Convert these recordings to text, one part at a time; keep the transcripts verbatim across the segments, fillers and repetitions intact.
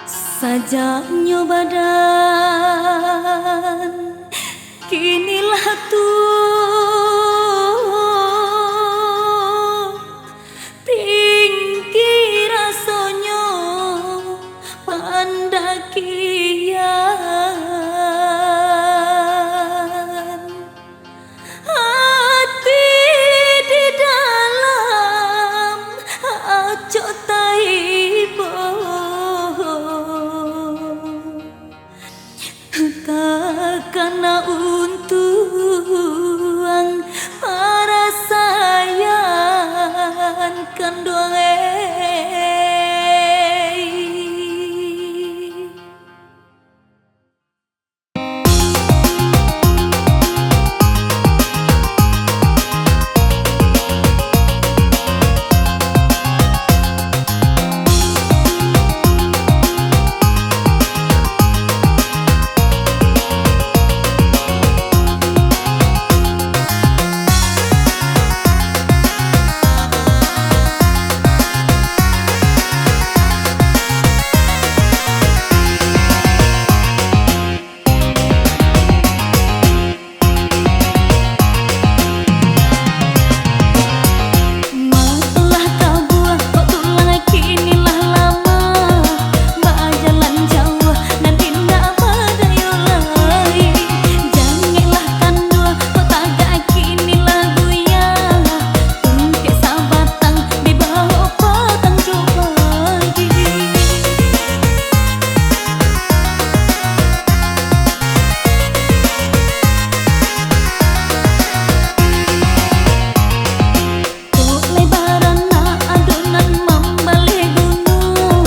Sajaknyo badan kini lah tuo, tinggi rasonyo pandakian. Ati di dalam acok taibo, takana untuang parasaian kanduang ei. Malah kabuah kok tulang kini lah lamah, bajalan jauah nan indak badayo lai. Jangeklah kanduang kok tagak kini lah guyah, tungkek sabatang dibao patang jo pagi. Kok lai baranak adonan mambaleh gunuang,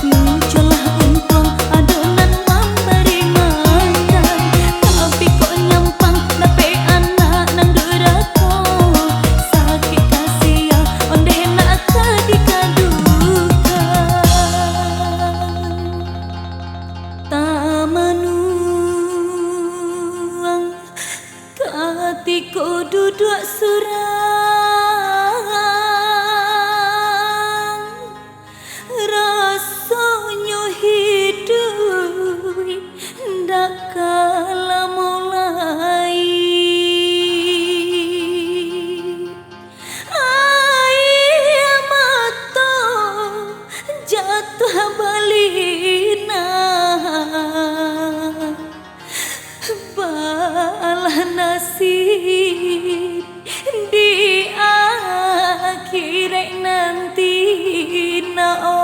muncualah untuang adonan mambari makan. Tapi kok nyampang dapek anak nan durako, sakik kasiah ondeh nak ka dikadukan. Tamanuang katiko duduak surang, rasonyo hiduik ndak ka lamo lai. Aia mato jatuah balinan, baalah nasib di akhiraik nanti, nak.